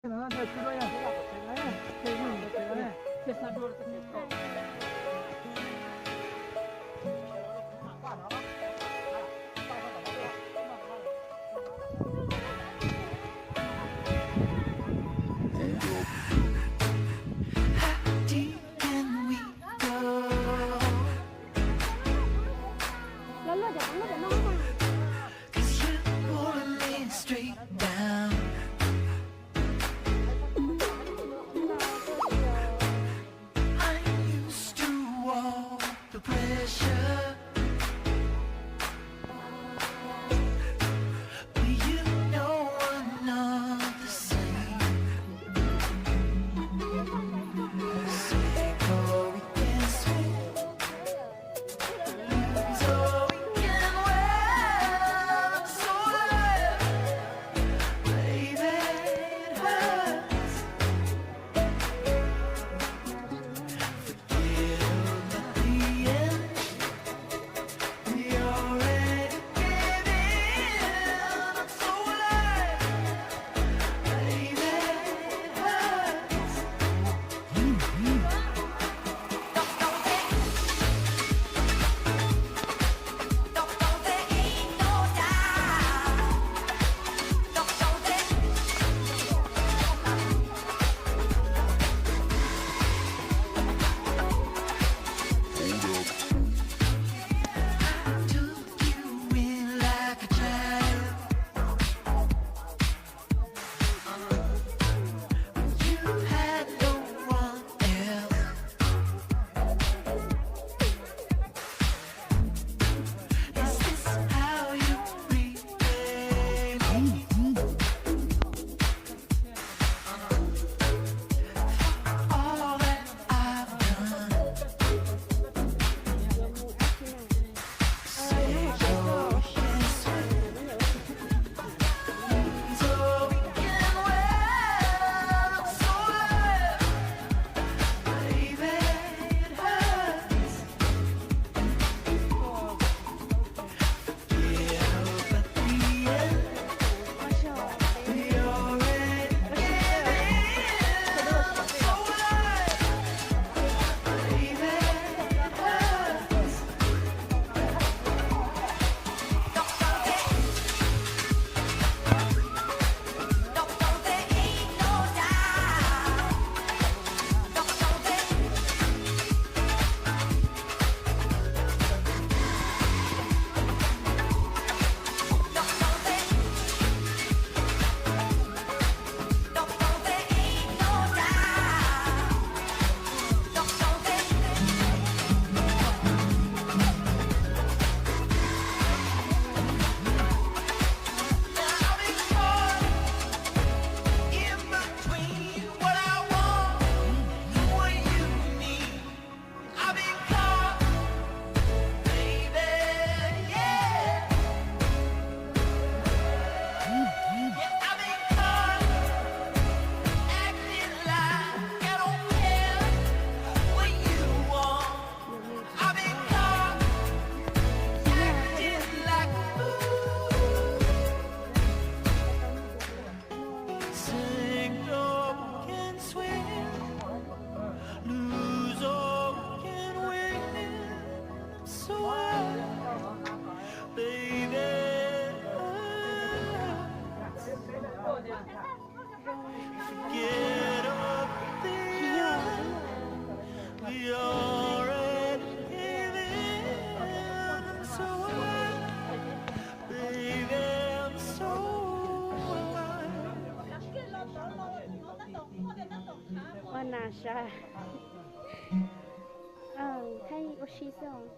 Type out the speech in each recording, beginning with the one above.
How deep can we go? 'Cause you're pulling me straight down. I'm used to all the pressure, but you know I'm not the same. Say, boy, we can swim. Ua nas sas. Thaij ua si xwb os.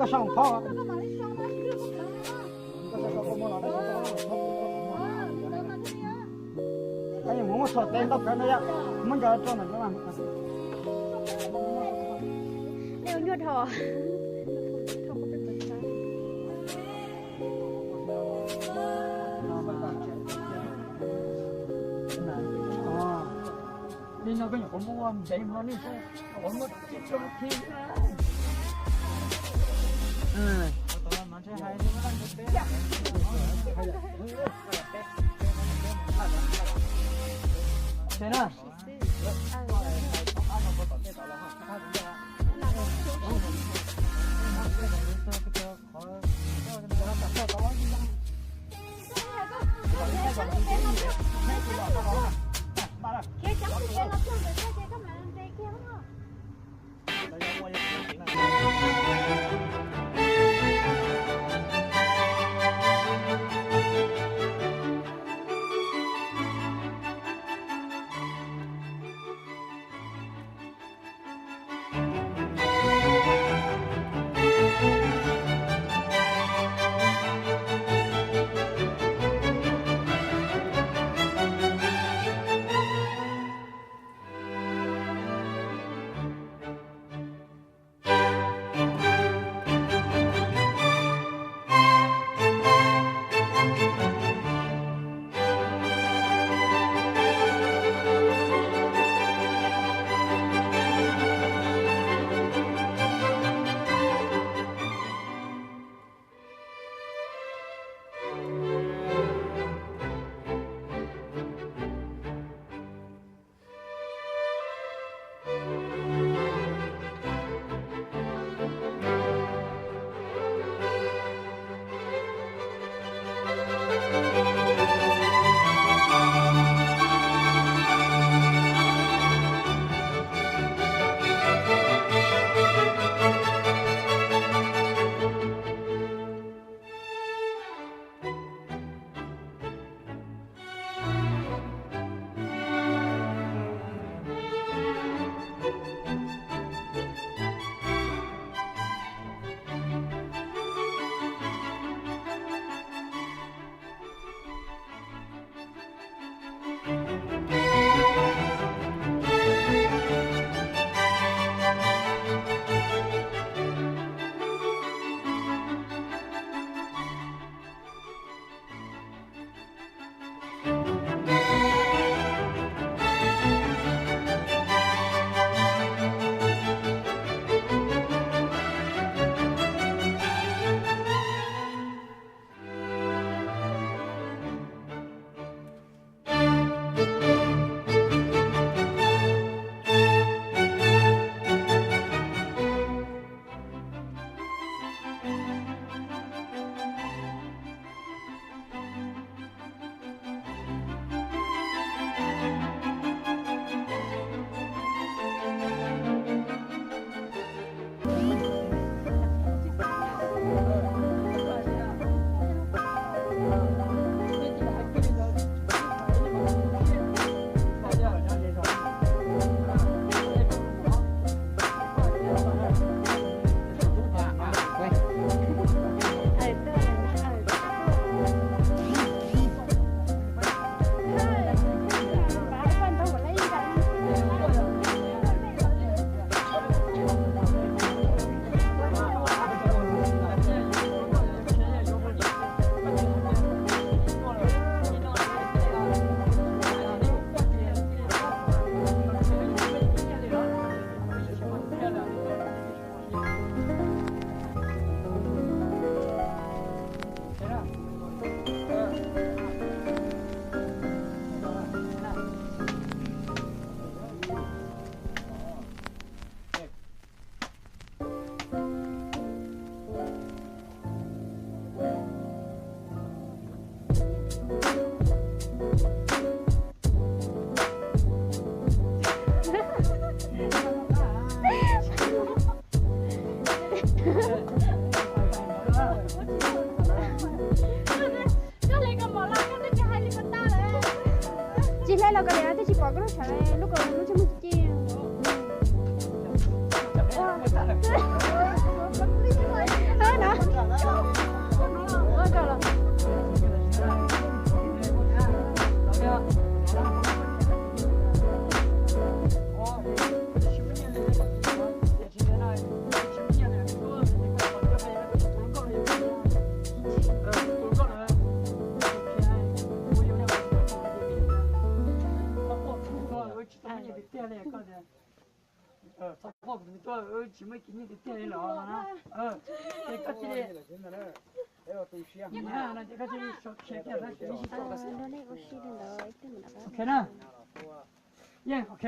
Koj sau phob. Muab txhuam tes ntau kawg no yom, muab ncaws rau ntawm no. Nyuaj dhau. Li no koj nyuam qhuav muab ua ntev no li, qhuav muab tib tug thi. Ces na, Saib los koj twb tsis pom koj lub sawv lub ko lub ntsej muag ci ci. Tsis muaj nyiaj tiag tiag li koj tias. Txhob quaj kuv tuaj, wb tsis muaj kev nyiaj tiag tiag li los no na. Ces koj cia li, no ces koj cia li sawv khiav kiag, ok na. Yeej ok.